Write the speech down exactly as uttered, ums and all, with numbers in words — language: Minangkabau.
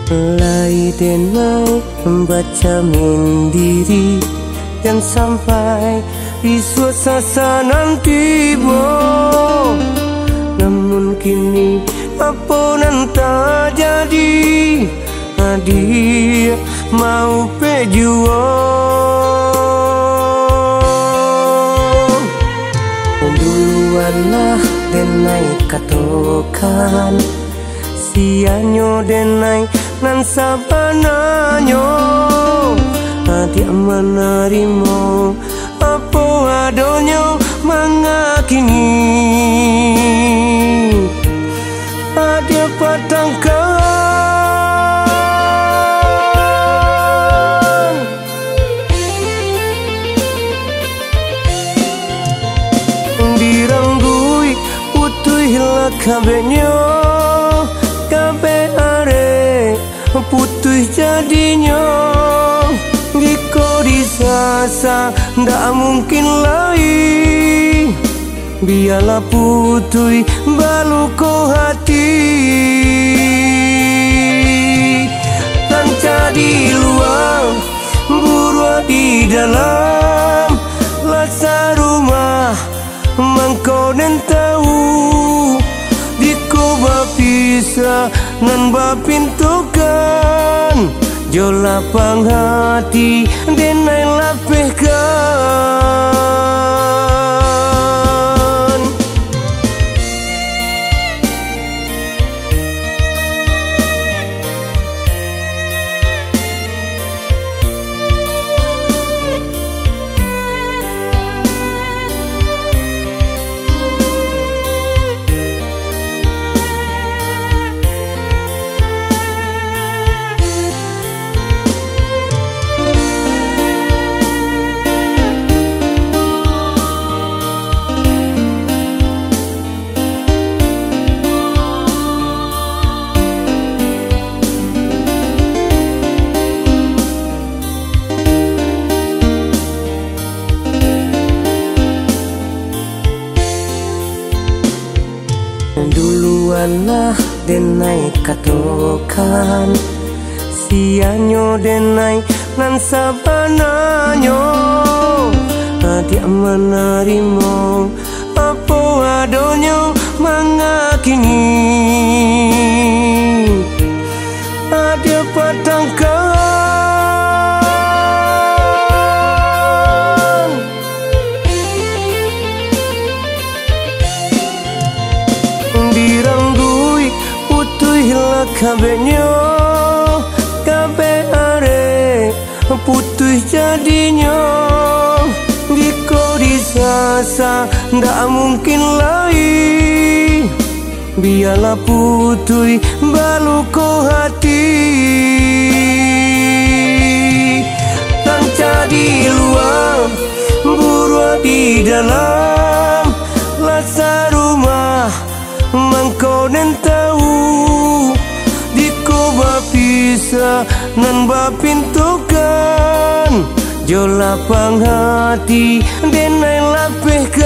Lai denai bacamin diri, jan sampai bisuak sasanan tibo. Namun kini apo nan tajadi, adiak maupek juo. Duluanlah denai katokan, sianyo denai nan sabananyo. Adiak manarimo apo adonyo, manga kini adiak patangkan. Dirangguik putuihlah kabeknyo, kabek arek putuih jadinyo. Jiko disasa, ndak mungkin lai. Bialah putuih baluko hati. Rancak di lua, buruak di dalam, lah sarumah, mangko den tau. Jiko bapisah nan bapintokan, jo lapang hati denai lapehkan. Duluanlah denai katokan, sianyo denai nan sabananyo. Adiak manarimo apo adonyo, manga kini adiak patangkan. Dirangguik putuihlah kabeknyo, kabek arek putuih jadinyo. Jiko disasa, ndak mungkin lai. Bialah putuih baluko hati. Rancak di lua, buruak di dalam, lah sarumah, mangko den tau. Jiko bapisah nan bapintokan, jo lapang hati denai lapehkan.